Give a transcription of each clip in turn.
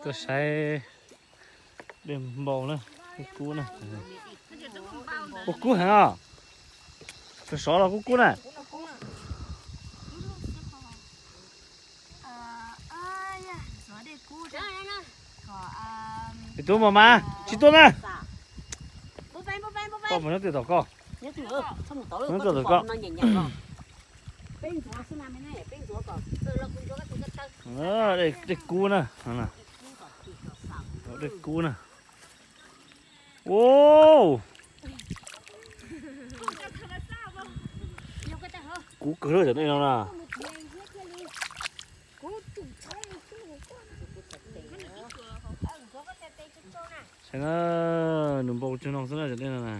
Tuaj saib dej npau na, dej kub na. Kub kub heev os. Sov sov los kub kub na. Es tub mos mas tsis tuaj na. Koj mus nyob twg tom koj. Nyob twg tom koj. Dej kub na. Dej kub na. Ua, kub kawg cov dej no na. Saib na, nws npau tsuag no xwb na cov dej no na.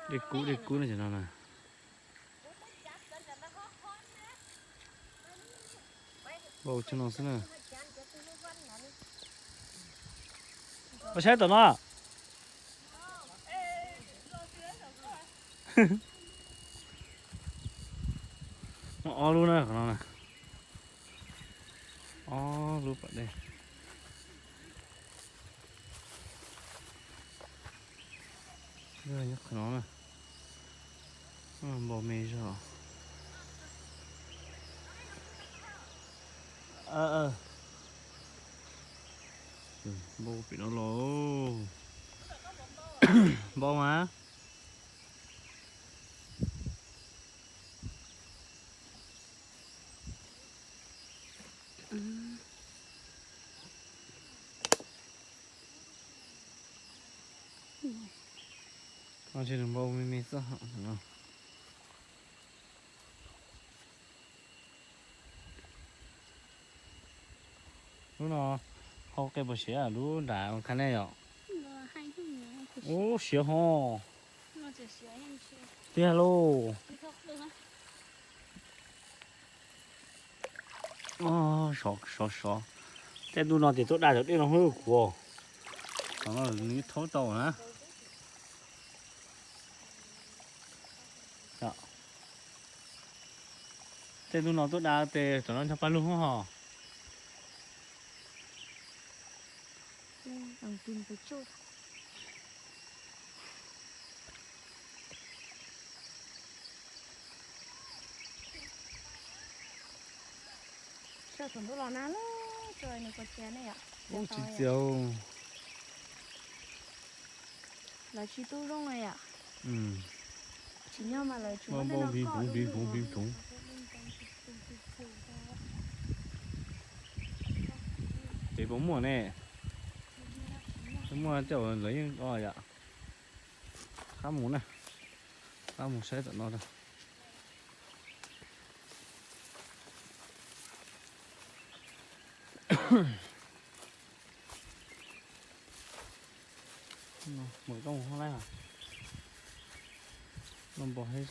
Dej kub dej kub na cov no na. Npau tsuag no xwb na. Koj saib tom no. Muaj ob lub na qhov no na. Ob lub pas dej. Nyob qhov no na. Npau me zog. Npau pem no los. Npau mas. Npau me me xwb no. Lub no hau qe puas siav, lub nram khab nej yom? Ub, siav ho. Tiag lauj. Sov sov. Tej ntu no ces tuaj da cov dej no hwb kuv. Thaub tau na. Tej ntu no tuaj da tes cov no nrog paj lug ho. Ub, tsis txias. Lawv tsis tu zoo yom. Tsis nyob mas lawv tsis muab tej no koj. Npau npau npiv npuv npiv npuv npiv npuv. Ces puas muaj ne? Muaj tej lawv yeej o yom. Qab mus na, qab mus saib tom no na. Mus koj mus hauv laij os. Npau heev.